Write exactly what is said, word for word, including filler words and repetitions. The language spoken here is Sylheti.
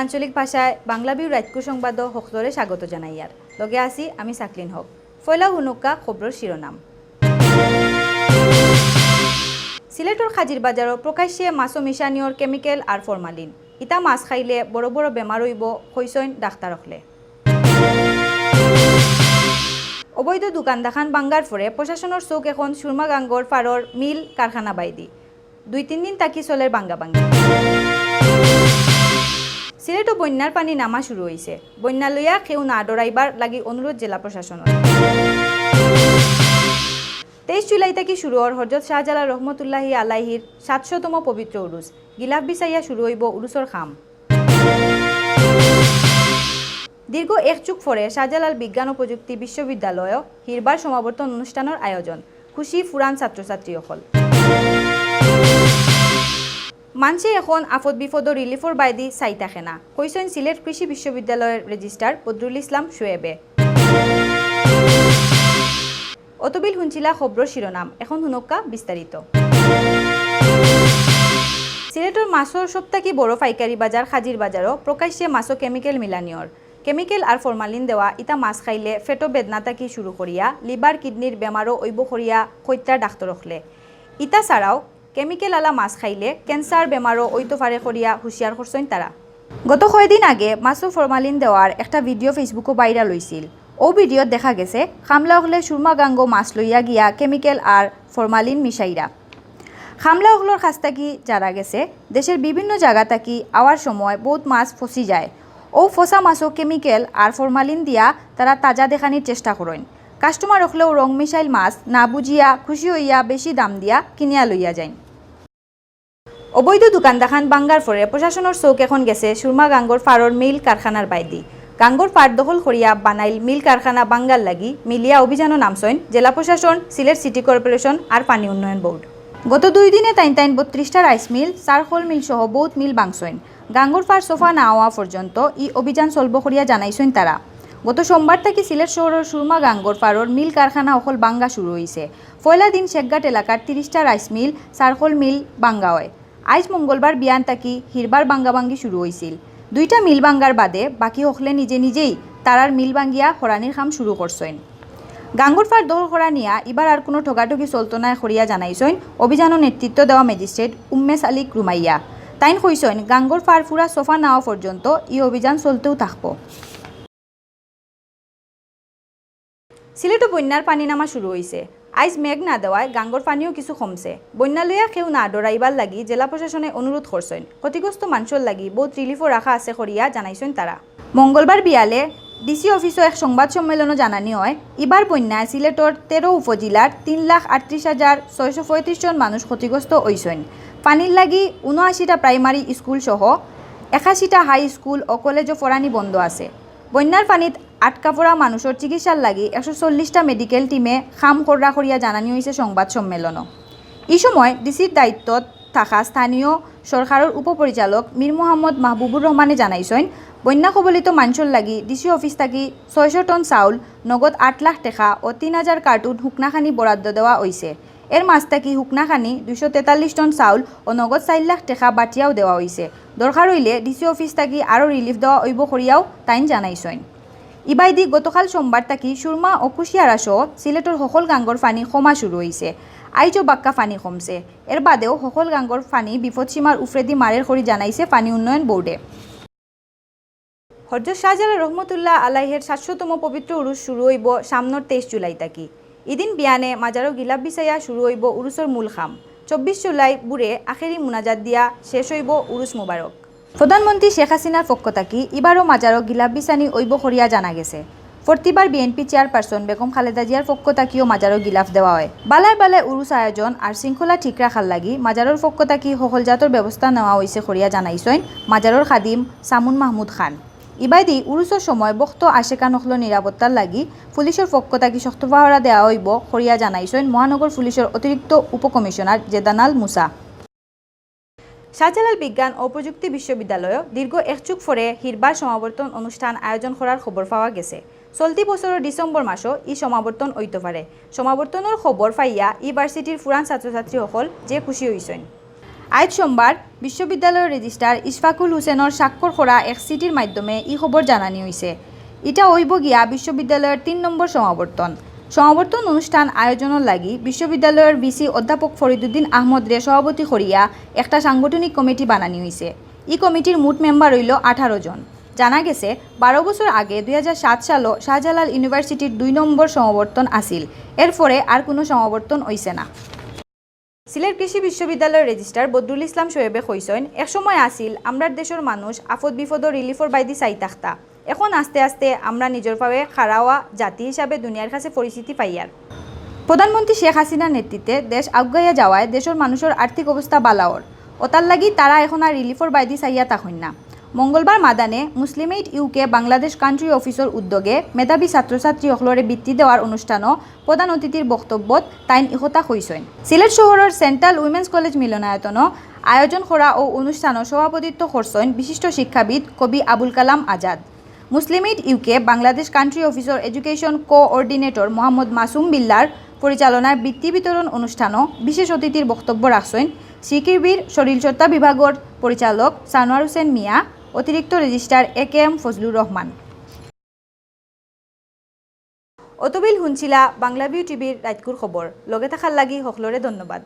আঞ্চলিক ভাষায় বাংলা ভিউ রাইতকুর সংবাদো হকলরে স্বাগত জানাইয়ার। লগে আছি আমি সাকলিন হক। পয়লা হুনুক্কা খবরর শিরোনাম। সিলেটর কাজির বাজারো প্রকাশ্যে মাছো মিশানিয়র কেমিক্যাল আর ফরমালিন। ইতা মাছ খাইলে বড় বড় বেমার অইবো, কইছইন ডাক্তার অকলে। অবৈধ দোকান দাখান ভাঙ্গার পরে প্রশাসনর চউখ এখন সুরমা গাঙ্গর পারর মিল কারখানা বাইদি। দুই তিন দিন থাকি চলের ভাঙ্গাভাঙ্গি। সিলেটো বন্যার পানি নামা শুরু অইছে। বন্যা লইয়া কেউ না ডরাইবার লাগি অনুরোধ জেলা প্রশাসনর। তেইশ জুলাই থাকি শুরু অর হজরত শাহজালাল রহমতুল্লাহি আলাইহির সাতশোতম পবিত্র উরুস। গিলাফ বিছাইয়া শুরু অইবো উরুসর কাম। দীর্ঘ এক যুগ পরে শাহজালাল বিজ্ঞান ও প্রযুক্তি বিশ্ববিদ্যালয়ও হিরবার সমাবর্তন অনুষ্ঠানর আয়োজন। খুশি ফুরান ছাত্রছাত্রী অকল। মানষে এখন আফদ বিপদো রিলিফর বায়দি চাই থাকে না, কইছইন সিলেট কৃষি বিশ্ববিদ্যালয়র রেজিস্ট্রার বদরুল ইসলাম শোয়েবে। অতবিল হুনছিলা খবরর শিরোনাম, এখন হুনক্কা বিস্তারিত। সিলেটর মাছর সব থাকি বড় পাইকারি বাজার কাজির বাজারও প্রকাশ্যে মাছো কেমিক্যাল মিলানিয়র। কেমিক্যাল আর ফরমালিন দেওয়া ইতা মাছ খাইলে পেটো বেদনা থাকি শুরু করিয়া লিভার কিডনির বেমারও অইবো করিয়া কইত্রা ডাক্তর অকলে। ইতা ছাড়াও কেমিক্যাল আলা মাছ খাইলে ক্যান্সার বেমারও অইতো পারে করিয়া হুঁশিয়ার করছইন তারা। গত কয়দিন আগে মাছো ফরমালিন দেওয়ার একটা ভিডিও Facebookও ভাইরাল অইছিল। অউ ভিডিওত দেখা গেছে কামলা অকলে সুরমা গাঙ্গো মাছ লইয়া গিয়া কেমিক্যাল আর ফরমালিন মিশাইরা। কামলা অকলর কাছ থাকি জানা গেছে, দেশের বিভিন্ন জাগা থাকি আওয়ার সময় বউত মাছ ফসি যায়। অউ ফসা মাছো কেমিক্যাল আর ফরমালিন দিয়া তারা তাজা দেখানির চেষ্টা করইন। কাস্টমার অকলেও রং মিশাইল মাছ না বুঝিয়া খুশি অইয়া বেশি দাম দিয়া কিনিয়া লইয়া যাইন। অবৈধ দোকান দাখান ভাঙ্গার পরে প্রশাসনর চউখ এখন গেছে সুরমা গাঙ্গর পারর মিল কারখানার বাইদি। গাঙ্গর পার দখল করিয়া বানাইল মিল কারখানা ভাঙ্গার লাগি মিলিয়া অভিযানও নামছইন জেলা প্রশাসন, সিলেট সিটি কর্পোরেশন আর পানি উন্নয়ন বোর্ড। গত দুই দিনে তাইন তাইন বত্রিশটা রাইস মিল, চারকল মিল সহ বউত মিল ভাঙছইন। গাঙ্গর পার সফা না অওয়া পর্যন্ত ই অভিযান চলবো করিয়া জানাইছইন তারা। গত সোমবার থাকি সিলেট শহরর সুরমা গাঙ্গর পারর মিল কারখানা অকল ভাঙ্গা শুরু অইছে। পয়লা দিন শেখঘাট এলাকার তিরিশটা রাইস মিল, চারকল মিল ভাঙ্গা অয়। আইজ মঙ্গলবার বিয়ান থাকি হিরবার ভাঙ্গাভাঙ্গি শুরু অইছিল। দুইটা মিল ভাঙ্গার বাদে বাকি অকলে নিজে নিজেই তারার মিল ভাঙ্গিয়া হরানির কাম শুরু করছইন। গাঙ্গর পার দখল করা নিয়া ইবার আর কুনু ঠগাঠগি চলতো নায় করিয়া জানাইছইন অভিযানও নেতৃত্ব দেওয়া ম্যাজিস্ট্রেট উম্মেস আলী রুমাইয়া। তাইন কইছইন, গাঙ্গর পার পুরা সফা না অওয়া পর্যন্ত ই অভিযান চলতেউ থাকবো। সিলেটো বন্যার পানি নামা শুরু অইছে। আইজ মেঘ না দেওয়ায় গাঙ্গর পানিও কিছু কমছে। বন্যা লইয়া কেউ না ডরাইবার লাগি জেলা প্রশাসনে অনুরোধ করছইন। ক্ষতিগ্রস্ত মানষর লাগি বউত রিলিফও রাখা আছে করিয়া জানাইছইন তারা। মঙ্গলবার বিয়ালে ডিসি অফিসও এক সংবাদ সম্মেলনও জানানি অয়, ইবার বন্যায় সিলেটর তেরো উপজেলার তিন লাখ আটত্রিশ হাজার ছয়শো পঁয়ত্রিশ জন মানুষ ক্ষতিগ্রস্ত অইছইন। পানির লাগি ঊনআশিটা প্রাইমারি স্কুল সহ একাশিটা হাই স্কুল ও কলেজও পড়ানি বন্ধ আছে। বন্যার পানিত আটকা পড়া মানুষর চিকিৎসার লাগি একশো চল্লিশটা মেডিকেল টিমে কাম কররা করিয়া জানানি অইছে সংবাদ সম্মেলনও। ই সময় ডিসির দায়িত্বত থাকা স্থানীয় সরকারর উপপরিচালক মীর মোহাম্মদ মাহবুবুর রহমানে জানাইছইন, বন্যা কবলিত মানষর লাগি ডিসি অফিস থাকি ছয়শো টন চাউল, নগদ আট লাখ টেকা ও তিন হাজার কার্টুন হুকনাখানি বরাদ্দ দেওয়া অইছে। এর মাঝ থাকি হুকনাখানি দুইশো তেতাল্লিশ টন চাউল ও নগদ চাইর লাখ টেকা বাটিয়াও দেওয়া অইছে। দরকার অইলে ডিসি অফিস থাকি আরও রিলিফ দেওয়া অইবো করিয়াও তাইন জানাইছইন। ইবায়দি গতকাল সোমবার থাকি সুরমা ও কুশিয়ারা সহ সিলেটর হকল গাঙ্গর পানি কমা শুরু অইছে। আইজও বাক্কা পানি কমছে। এর বাদেও হকল গাঙ্গর পানি বিপদসীমার উফরেদি মারের করি জানাইছে পানি উন্নয়ন বোর্ডে। হজরত শাহজালাল রহমতুল্লাহ আলাইহের সাতশোতম পবিত্র উরুস শুরু অইবো সামনর তেইশ জুলাই থাকি। ইদিন বিয়ানে মাজারো গিলাফ বিছাইয়া শুরু অইবো উরুসর মূল কাম। চব্বিশ জুলাই বুরে আখেরি মুনাজাত দিয়া শেষ অইবো উরুস মুবারক। প্রধানমন্ত্রী শেখ হাসিনার পক্ষ থাকি ইবারও মাজারো গিলাফ বিছানি অইবো করিয়া জানা গেছে। ফর্তিবার বিএনপি চেয়ারপারসন বেগম খালেদা জিয়ার পক্ষ থাকিও মাজারো গিলাফ দেওয়া অয়। বালায় বালায় উরুস আয়োজন আর শৃঙ্খলা ঠিক রাখার লাগি মাজারর পক্ষ থাকি হকল জাতর ব্যবস্থা নেওয়া অইছে করিয়া জানাইছইন মাজারর খাদিম সামুন মাহমুদ খান। ইবায়দি উরুসর সময় ভক্ত আশেকান অকলর নিরাপত্তার লাগি পুলিশর পক্ষ থাকি শক্ত পাহারা দেওয়া অইবো করিয়া জানাইছইন মহানগর পুলিশর অতিরিক্ত উপকমিশনার জেদানাল মুসা। শাহজালাল বিজ্ঞান ও প্রযুক্তি বিশ্ববিদ্যালয়ও দীর্ঘ এক যুগ পরে হিরবার সমাবর্তন অনুষ্ঠান আয়োজন করার খবর পাওয়া গেছে। চলতি বছরর ডিসেম্বর মাসও ই সমাবর্তন অইতো পারে। সমাবর্তনর খবর পাইয়া ই ভার্সিটির পুরান ছাত্রছাত্রী অকল যে খুশি অইছইন। আইজ সোমবার বিশ্ববিদ্যালয়র রেজিস্ট্রার ইশফাকুল হোসেনর স্বাক্ষর করা এক চিঠির মাধ্যমে ই খবর জানানি অইছে। ইটা অইবো গিয়া বিশ্ববিদ্যালয়র তিন নম্বর সমাবর্তন। সমাবর্তন অনুষ্ঠান আয়োজনর লাগি বিশ্ববিদ্যালয়র ভিসি অধ্যাপক ফরিদুদ্দিন আহমদরে সভাপতি করিয়া একটা সাংগঠনিক কমিটি বানানি অইছে। ই কমিটির মোট মেম্বার অইলো আঠারো জন। জানা গেছে, বারো বছর আগে দুই হাজার সাত সালো শাহজালাল ইউনিভার্সিটির দুই নম্বর সমাবর্তন আছিল। এরপরে আর কুনু সমাবর্তন অইছে না। সিলেট কৃষি বিশ্ববিদ্যালয়র রেজিস্ট্রার বদরুল ইসলাম শোয়েবে কইছইন, এক সময় আছিল আমরার দেশর মানুষ আফদ বিফদো রিলিফর বায়দি চাই থাকতা। এখন আস্তে আস্তে আমরা নিজর পায়ে খাড়া অওয়া জাতি হিসাবে দুনিয়ার কাছে পরিচিতি পাইয়ার। প্রধানমন্ত্রী শেখ হাসিনার নেতৃত্বে দেশ আগুয়াইয়া যাওয়ায় দেশর মানুষর আর্থিক অবস্থা বালা অর। অতার লাগি তারা এখন আর রিলিফর বায়দি চাইয়া থাকইন না। মঙ্গলবার মাদানে Muslim aid UK Bangladesh country officer উদ্যোগে মেধাবী ছাত্রছাত্রী অকলরে বৃত্তি দেওয়ার অনুষ্ঠানো প্রধান অতিথির বক্তব্যত তাইন ইকথা কইছইন। সিলেট শহরর সেন্ট্রাল উইমেন্স কলেজ মিলনায়তনো আয়োজন করা অউ অনুষ্ঠানো সভাপতিত্ব করছইন বিশিষ্ট শিক্ষাবিদ কবি Abul Kalam Azad. Muslim aid UK Bangladesh country officer education coordinator Mohammad Masum বিল্লার পরিচালনায় বৃত্তি বিতরণ অনুষ্ঠানো বিশেষ অতিথির বক্তব্য রাখছইন সিকিবির শরীরচর্চা বিভাগর পরিচালক সানোয়ার হোসেন মিয়া, অতিরিক্ত রেজিস্ট্রার এ কে এম ফজলুর রহমান। অতবিল হুনছিলা বাংলাভিউ টিভির রাইতকুর খবর। লগে থাকার লাগি হকলরে ধন্যবাদ।